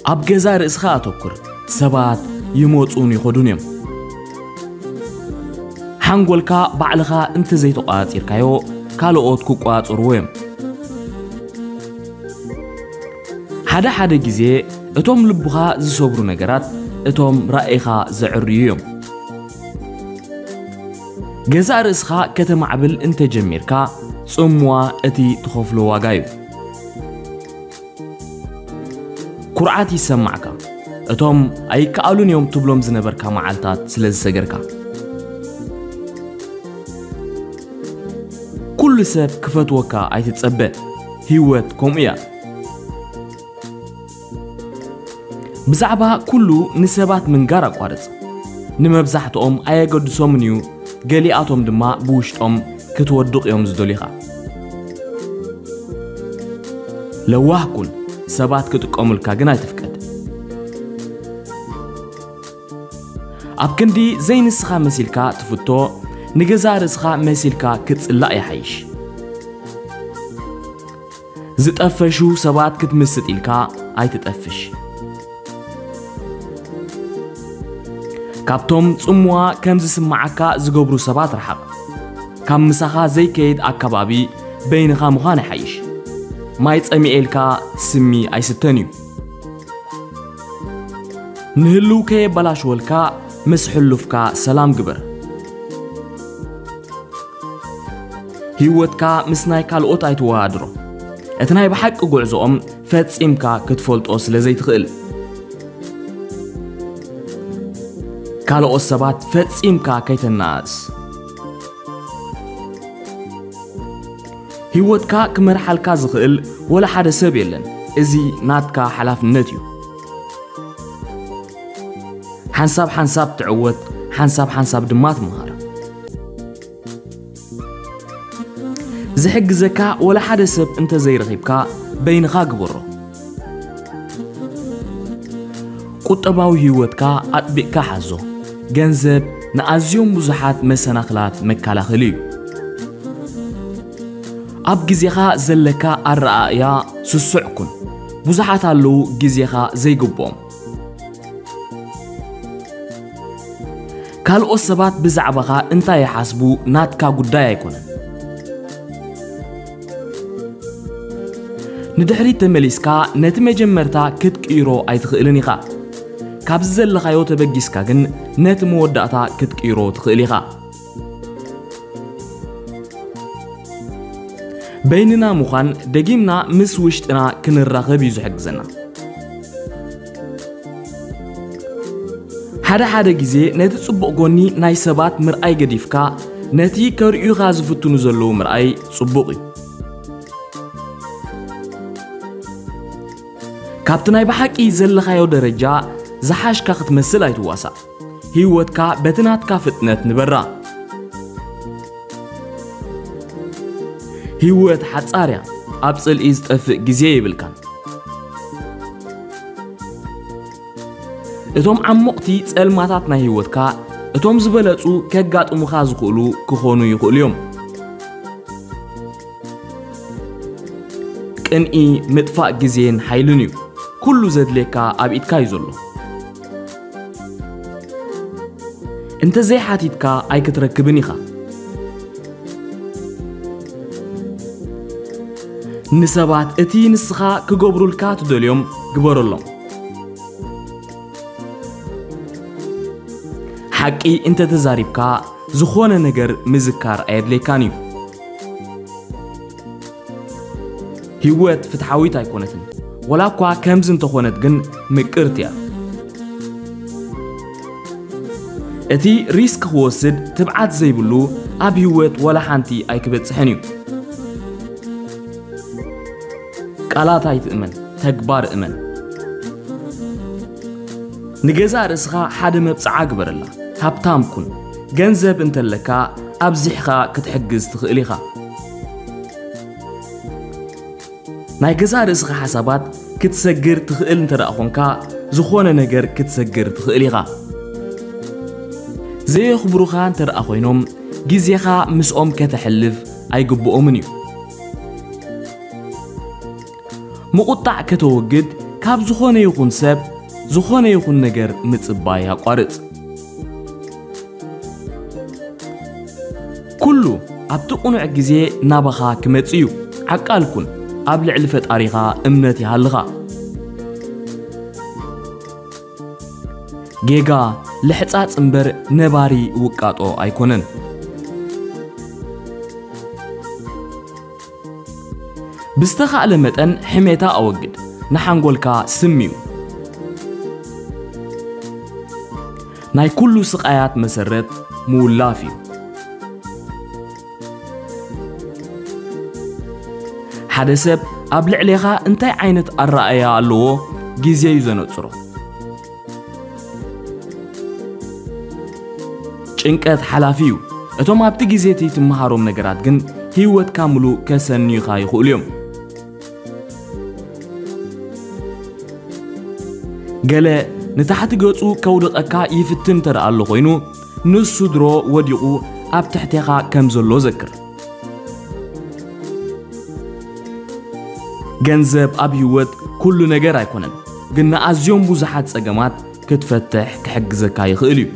ኣብ ገዛእ ርእስኻ ኣተኩር። ሰባት ይመጹን ይኸዱን እዮም። ሓንጎልካ ባዕልኻ እንተዘይተቋጺርካዮ፣ ካልኦት ክቋጽርዎ እዮም። ሓደ ሓደ ግዜ እቶም ልብኻ ዝሰብሩ ነገራት እቶም ራእይኻ ዘዕርዩ እዮም። ገዛእ ርእስኻ ከተማዕብል እንተጀሚርካ፣ ጽምዋ እቲ ትኸፍሎ ዋጋ እዩ። ኩርዓት ይሰማዕካ፣ እቶም ኣይከኣሉን እዮም ትብሎም ዝነበርካ መዓልታት ስለ ዝሰገርካ። ኩሉ ሰብ ክፈትወካ ኣይትጸበ፣ ህይወት ከምኡ እያ። ብዛዕባ ኩሉ ንሰባት ምንጋር ኣቋርጽ። ንመብዛሕትኦም ኣየገድሶምን እዩ፣ ገሊኣቶም ድማ ብውሽጦም ክትወድቕ እዮም ዝደልዩኻ። ለዋህ ኩን፣ ሰባት ክጥቀሙልካ ግን ኣይትፍቀድ። ኣብ ክንዲ ዘይንስኻ መሲልካ ትፍቶ፣ ንገዛእ ርእስኻ መሲልካ ክትጽላእ ይሓይሽ። ዝጠፈሹ ሰባት ክትምስጥ ኢልካ ኣይትጠፍሽ። ካብቶም ጽምዋ ከም ዝስምዓካ ዝገብሩ ሰባት ርሓቕ። ካብ ምሳኻ ዘይከይድ ኣከባቢ በይንኻ ምዃን ይሓይሽ። ማይ ጸሚኤ ኢልካ ስሚ ኣይስተን እዩ። ንህልው ከየበላሽወልካ ምስ ሕሉፍካ ሰላም ግበር። ህይወትካ ምስ ናይ ካልኦት ኣይትወዳድሮ። እቲ ናይ ብሓቂ ጉዕዞኦም ፈጺምካ ክትፈልጦ ስለ ዘይትኽእል። ካልኦት ሰባት ፈጺምካ ከይተናእስ። ህይወትካ ክመርሓልካ ዝኽእል ወላ ሓደ ሰብ የለን። እዚ ናትካ ሓላፍነት እዩ። ሓንሳብ ሓንሳብ ትዕወት፣ ሓንሳብ ሓንሳብ ድማ ትምሃር። ዝሕግዘካ ወላ ሓደ ሰብ እንተዘይረኺብካ በይንኻ ግበሮ። ቁጠባዊ ህይወትካ ኣጥቢቕካ ሓዞ። ገንዘብ ንኣዝዮም ብዙሓት መሰናኽላት መከላኸሊ እዩ። ኣብ ግዜኻ ዘለካ ኣረኣእያ ስሱዕ ኩን። ብዙሓት ኣለዉ ግዜኻ ዘይግብኦም። ካልኦት ሰባት ብዛዕባኻ እንታይ ይሓስቡ ናትካ ጉዳይ ኣይኮነን። ንድሕሪት ተመሊስካ ነቲ መጀመርታ ክትቅይሮ ኣይትኽእልን ኢኻ። ካብዚ ዘለኻዮ ተበጊስካ ግን ነቲ መወዳእታ ክትቅይሮ ትኽእል ኢኻ። በይንና ምዃን ደጊምና ምስ ውሽጥና ክንራኸብ እዩ ዝሕግዘና። ሓደ ሓደ ግዜ ነቲ ጽቡቕ ጎኒ ናይ ሰባት ምርኣይ ገዲፍካ ነቲ ከርእዩኻ ዝፍትኑ ዘለዉ ምርኣይ ጽቡቕ እዩ። ካብቲ ናይ ብሓቂ ዘለኻዮ ደረጃ ዝሓሽካ ክትመስል ኣይትዋሳእ። ህይወትካ በቲ ናትካ ፍጥነት ንበራ። ህይወት ሓጻር እያ፣ ኣብ ጽልኢ ዝጠፍእ ግዜ የብልካን። እቶም ዓሞቕቲ ጸልማታት ናይ ህይወትካ፣ እቶም ዝበለጹ ከጋጥሙኻ ዝኽእሉ ክኾኑ ይኽእሉ እዮም። ቅንኢ ምጥፋእ ግዜን ሓይልን እዩ። ኩሉ ዘድልየካ ኣብ ኢድካ እዩ ዘሎ። እንተዘይሓቲትካ ኣይክትረክብን ኢኻ። ንሰባት እቲ ንስኻ ክገብሩልካ ትደልዮም ግበረሎም። ሓቂ እንተተዛሪብካ ዝኾነ ነገር ምዝካር ኣየድልየካን እዩ። ህይወት ፍትሓዊት ኣይኮነትን። ወላ እኳ ከምዚ እንተኾነት ግን ምቅርቲ እያ። እቲ ሪስክ ክወስድ ትብዓት ዘይብሉ ኣብ ህይወት ወላ ሓንቲ ኣይክበጽሕን እዩ። ቃላት ኣይትእመን፣ ተግባር እመን። ንገዛእ ርእስኻ ሓደ መብጽዓ ግበረላ። ሃብታም ኩን። ገንዘብ እንተለካ ኣብዚሕኻ ክትሕግዝ ትኽእል ኢኻ። ናይ ገዛእ ርእስኻ ሓሳባት ክትሰግር ትኽእል እንተ ደኣ ኾንካ፣ ዝኾነ ነገር ክትሰግር ትኽእል ኢኻ። ዘየኽብሩኻ እንተ ደኣ ኾይኖም፣ ግዜኻ ምስኦም ከተሕልፍ ኣይግብኦምን እዩ። ምቑጣዕ ከተወግድ ካብ ዝኾነ ይኹን ሰብ ዝኾነ ይኹን ነገር ምጽባይ ኣቋርጽ። ኩሉ ኣብቲ ቅኑዕ ግዜ ናባኻ ክመጽእ እዩ። ዓቃል ኩን፣ ኣብ ልዕሊ ፈጣሪኻ እምነት ይሃልኻ። ጌጋ ልሕጻጽ እምበር ነባሪ ውቃጦ ኣይኮነን። ብዝተኻእለ መጠን ሕሜታ ኣወግድ፣ ንሓንጎልካ ስም እዩ። ናይ ኩሉ ስቓያት መሰረት ምውላፍ እዩ። ሓደ ሰብ ኣብ ልዕሌኻ እንታይ ዓይነት ኣረኣእያ ኣለዎ፣ ግዜ እዩ ዘነጽሮ። ጭንቀት ሓላፊ እዩ። እቶም ኣብቲ ግዜ እቲ ትመሃሮም ነገራት ግን ህይወትካ ምሉእ ከሰንዩኻ ይኽእሉ እዮም። ገለ ንታሕቲ ገጹ ከውድቐካ ይፍትን እንተ ደኣ ኣሎ ኮይኑ፣ ንሱ ድሮ ወዲቑ ኣብ ትሕቴኻ ከም ዘሎ ዘክር። ገንዘብ ኣብ ህይወት ኩሉ ነገር ኣይኮነን፣ ግን ንኣዝዮም ብዙሓት ጸገማት ክትፈትሕ ክሕግዘካ ይኽእል እዩ።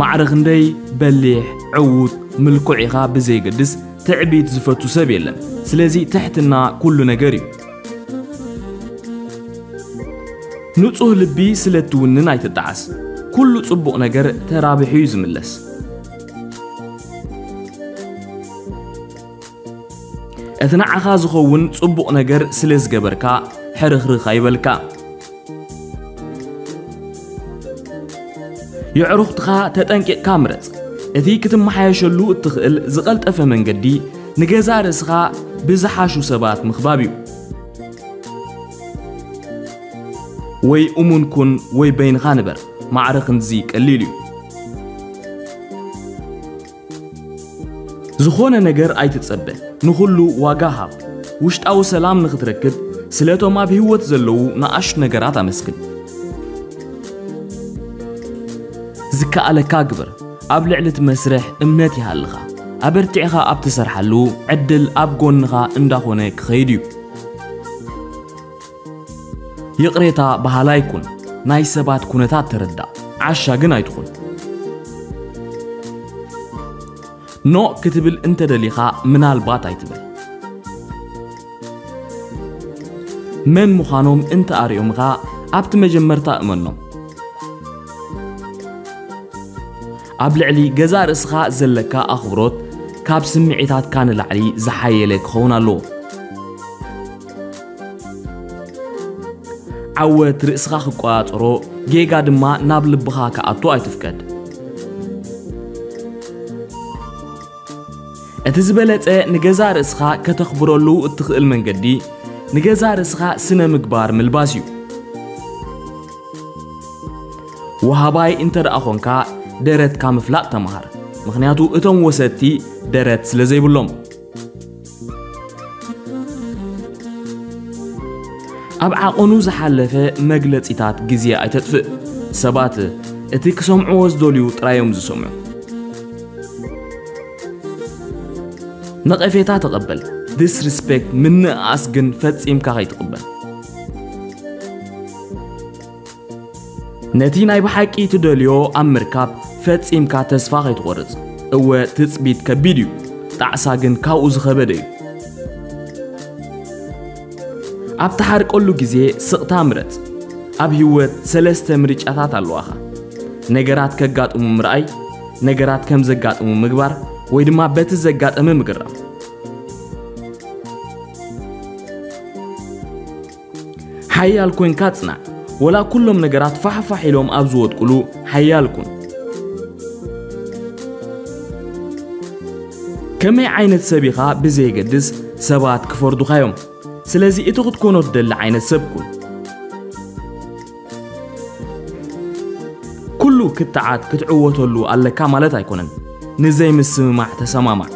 ማዕረ ክንደይ በሊሕ፣ ዕዉት፣ ምልኩዕ ኢኻ ብዘየገድስ፣ ትዕቢት ዝፈቱ ሰብ የለን። ስለዚ ትሕትና ኩሉ ነገር እዩ። ንጹህ ልቢ ስለ እትውንን ኣይትጠዓስ። ኩሉ ጽቡቕ ነገር ተራቢሑ እዩ ዝምለስ። እቲ ንዓኻ ዝኸውን ጽቡቕ ነገር ስለ ዝገበርካ ሕርኽርኽ ኣይበልካ። የዕሩኽትኻ ተጠንቂቕካ ምረጽ። እቲ ክትመሓየሸሉ እትኽእል ዝቐልጠፈ መንገዲ ንገዛእ ርእስኻ ብዝሓሹ ሰባት ምኽባብ እዩ። ወይ እሙን ኩን ወይ በይንኻ ንበር። ማዕረ ክንድዚ ቀሊል እዩ። ዝኾነ ነገር ኣይትጸበ፣ ንኹሉ ዋጋ ሃብ። ውሽጣዊ ሰላም ንኽትረክብ፣ ስለቶም ኣብ ህይወት ዘለዉ ንኣሽቱ ነገራት ኣመስግን። ዝከኣለካ ግበር። ኣብ ልዕሊ እቲ መስርሕ እምነት ይሃልኻ። ኣበርቲዕኻ ኣብ ትሰርሓሉ፣ ዕድል ኣብ ጎንኻ እንዳኾነ ክኸይድ እዩ። ይቕሬታ በሃላይ ኩን። ናይ ሰባት ኩነታት ተረዳእ። ዓሻ ግን ኣይትኹን። ኖእ ክትብል እንተደሊኻ ምናልባት ኣይትበል። መን ምዃኖም እንተኣርዮምኻ ኣብቲ መጀመርታ እመኖም። ኣብ ልዕሊ ገዛእ ርእስኻ ዘለካ ኣኽብሮት ካብ ስምዒታትካ ንላዕሊ ዝሓየለ ክኸውን ኣለዎ። ዓወት ርእስኻ ክቆጻጸሮ፣ ጌጋ ድማ ናብ ልብኻ ክኣቱ ኣይትፍቀድ። እቲ ዝበለጸ ንገዛእ ርእስኻ ከተኽብረሉ እትኽእል መንገዲ፣ ንገዛእ ርእስኻ ስነ ምግባር ምልባስ እዩ። ወሃባይ እንተ ደኣ ኾንካ፣ ደረትካ ምፍላጥ ተመሃር። ምኽንያቱ እቶም ወሰድቲ ደረት ስለ ዘይብሎም። ኣብ ዓቐኑ ዝሓለፈ መግለጺታት ግዜ ኣይተጥፍእ። ሰባት እቲ ክሰምዕዎ ዝደልዩ ጥራይ እዮም ዝሰምዑ። ነቐፌታ ተቐበል። ዲስሪስፔክት፣ ምንእኣስ፣ ግን ፈጺምካ ከይትቕበል። ነቲ ናይ ብሓቂ ትደልዮ ኣብ ምርካብ ፈጺምካ ተስፋ ከይትቖርጽ። እወ፣ ትጽቢት ከቢድ እዩ፣ ጣዕሳ ግን ካብኡ ዝኸበደ እዩ። ኣብ ትሓርቀሉ ግዜ ስቕታ ምረጽ። ኣብ ህይወት ሰለስተ ምርጫታት ኣለዋኻ። ነገራት ከጋጥሙ ምርኣይ፣ ነገራት ከም ዘጋጥሙ ምግባር፣ ወይ ድማ በቲ ዘጋጠመ ምግረም። ሓያል ኮንካ ጽናዕ። ወላ ኩሎም ነገራት ፋሕፋሕ ኢሎም ኣብ ዝወድቁሉ ሓያል ኩን። ከመይ ዓይነት ሰብ ኢኻ ብዘየገድስ ሰባት ክፈርዱኻ እዮም። ስለዚ እቲ ክትኮኖ ትደሊ ዓይነት ሰብ ኩን። ኩሉ ክትዓት ክትዕወተሉ ኣለካ ማለት ኣይኮነን። ንዘይምስምማዕ ተሰማማዕ።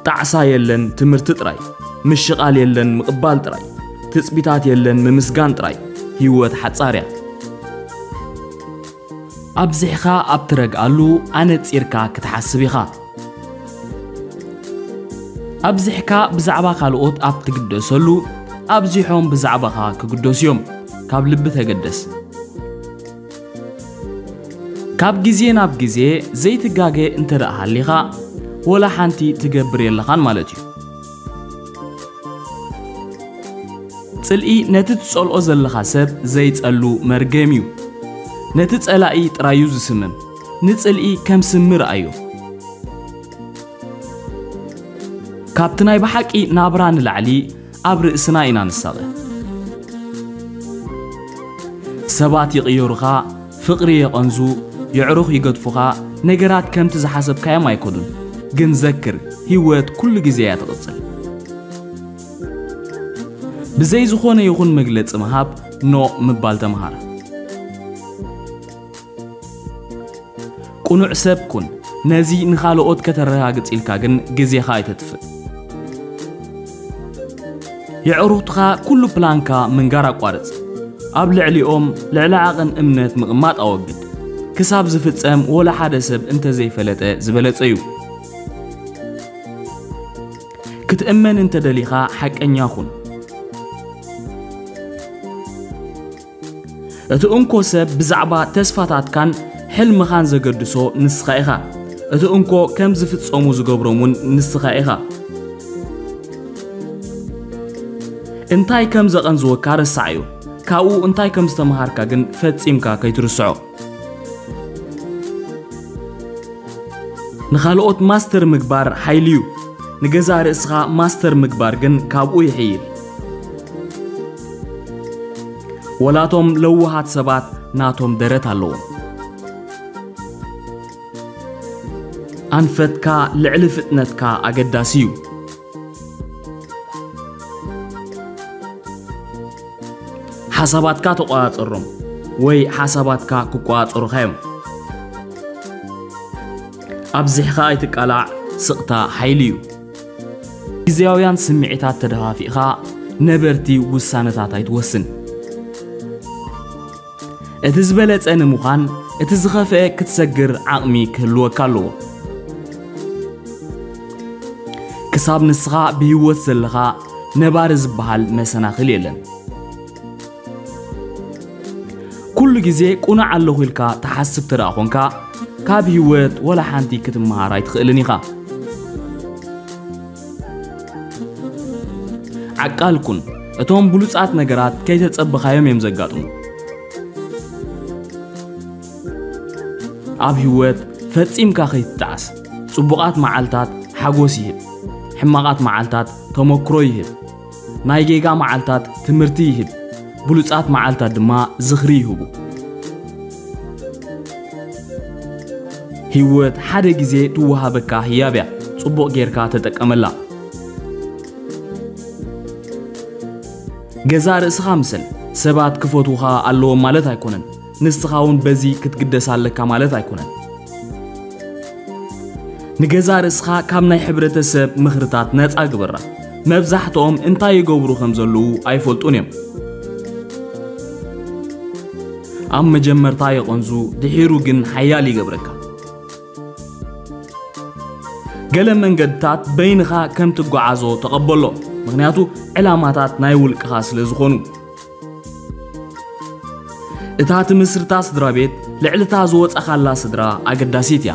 ጣዕሳ የለን ትምህርቲ ጥራይ፣ ምሽቓል የለን ምቕባል ጥራይ፣ ትጽቢታት የለን ምምስጋን ጥራይ። ህይወት ሓጻር እያ። ኣብዚሕኻ ኣብ ትረግኣሉ ኣነጺርካ ክትሓስብ ኢኻ። ኣብዚሕካ ብዛዕባ ካልኦት ኣብ ትግደሰሉ ኣብዚሖም ብዛዕባኻ ክግደሱ እዮም። ካብ ልቢ ተገደስ። ካብ ግዜ ናብ ግዜ ዘይትጋገ እንተ ደኣ ሃሊኻ፣ ወላ ሓንቲ ትገብር የለኻን ማለት እዩ። ጽልኢ ነቲ ትጸልኦ ዘለኻ ሰብ ዘይጸሉ መርገም እዩ። ነቲ ጸላኢ ጥራይ እዩ ዝስምም። ንጽልኢ ከም ስሚ ረኣዮ። ካብቲ ናይ ብሓቂ ናብራ ንላዕሊ ኣብ ርእስና ኢና ንሳቐ። ሰባት ይቕየሩኻ፣ ፍቕሪ የቐንዙ፣ የዕሩኽ ይገድፉኻ፣ ነገራት ከምቲ ዝሓሰብካዮም ኣይኮኑን። ግን ዘክር፣ ህይወት ኩሉ ግዜ እያ ትቕጽል። ብዘይ ዝኾነ ይኹን መግለጺ ምሃብ፣ ኖእ ምባል ተምሃር። ቅኑዕ ሰብ ኩን። ነዚ ንኻልኦት ከተረጋግጽ ኢልካ ግን ግዜኻ ኣይተጥፍእ። የዕሩኽትኻ ኩሉ ፕላንካ ምንጋር ኣቋርጽ። ኣብ ልዕሊኦም ልዕሊ ዓቐን እምነት ምቕማጥ ኣወግድ። ክሳብ ዝፍጸም ወላ ሓደ ሰብ እንተዘይፈለጠ ዝበለጸ እዩ። ክትእመን እንተደሊኻ ሓቀኛ ኩን። እቲ እንኮ ሰብ ብዛዕባ ተስፋታትካን ሕልምኻን ዘገድሶ ንስኻ ኢኻ። እቲ እንኮ ከም ዝፍጸሙ ዝገብሮም እውን ንስኻ ኢኻ። እንታይ ከም ዘቐንዝወካ ረሳዓዮ። ካብኡ እንታይ ከም ዝተምሃርካ ግን ፈጺምካ ከይትርስዖ። ንኻልኦት ማስተር ምግባር ሓይሊ እዩ። ንገዛእ ርእስኻ ማስተር ምግባር ግን ካብኡ ይሕይል። ወላቶም ለውሃት ሰባት ናቶም ደረት ኣለዎም። ኣንፈትካ ልዕሊ ፍጥነትካ ኣገዳሲ እዩ። ሓሳባትካ ተቆጻጸሮም ወይ ሓሳባትካ ክቆጻጸሩኻ እዮም። ኣብዚሕኻ ኣይትቃላዕ፣ ስቕታ ሓይሊ እዩ። ግዜያውያን ስምዒታት ተደፋፊእኻ ነበርቲ ውሳነታት ኣይትወስን። እቲ ዝበለጸ ንምዃን እቲ ዝኸፍአ ክትሰግር ዓቕሚ ክህልወካ ኣለዎ። ክሳብ ንስኻ ብህይወት ዘለኻ ነባሪ ዝበሃል መሰናኽል የለን። ኩሉ ግዜ ቅኑዕ ኣለኹ ኢልካ ትሓስብ ተደኣ ኾንካ ካብ ህይወት ወላ ሓንቲ ክትመሃር ኣይትኽእልን ኢኻ። ዓቃል ኩን። እቶም ብሉጻት ነገራት ከይተጸበኻዮም እዮም ዘጋጥሙ። ኣብ ህይወት ፈጺምካ ከይትጣዓስ። ጽቡቓት መዓልታት ሓጎስ ይህብ። ሕማቓት መዓልታት ተመክሮ ይህብ። ናይ ጌጋ መዓልታት ትምህርቲ ይህብ። ብሉጻት መዓልታት ድማ ዝኽሪ ይህቡ። ህይወት ሓደ ግዜ ትወሃበካ ህያብ እያ። ጽቡቕ ጌርካ ተጠቀመላ። ገዛእ ርእስኻ ምሰል። ሰባት ክፈትዉኻ ኣለዎም ማለት ኣይኮነን። ንስኻ እውን በዚ ክትግደስ ኣለካ ማለት ኣይኮነን። ንገዛእ ርእስኻ ካብ ናይ ሕብረተሰብ ምኽርታት ነጻ ግበራ። መብዛሕትኦም እንታይ ይገብሩ ከም ዘለዉ ኣይፈልጡን እዮም። ኣብ መጀመርታ የቐንዙ፣ ድሒሩ ግን ሓያል ይገብረካ። ገለ መንገድታት በይንኻ ከም ትጓዓዞ ተቐበሎ፣ ምኽንያቱ ዕላማታት ናይ ውልቅኻ ስለ ዝኾኑ። እታ ትምስርታ ስድራ ቤት ልዕልታ ዝወጻኻላ ስድራ ኣገዳሲት እያ።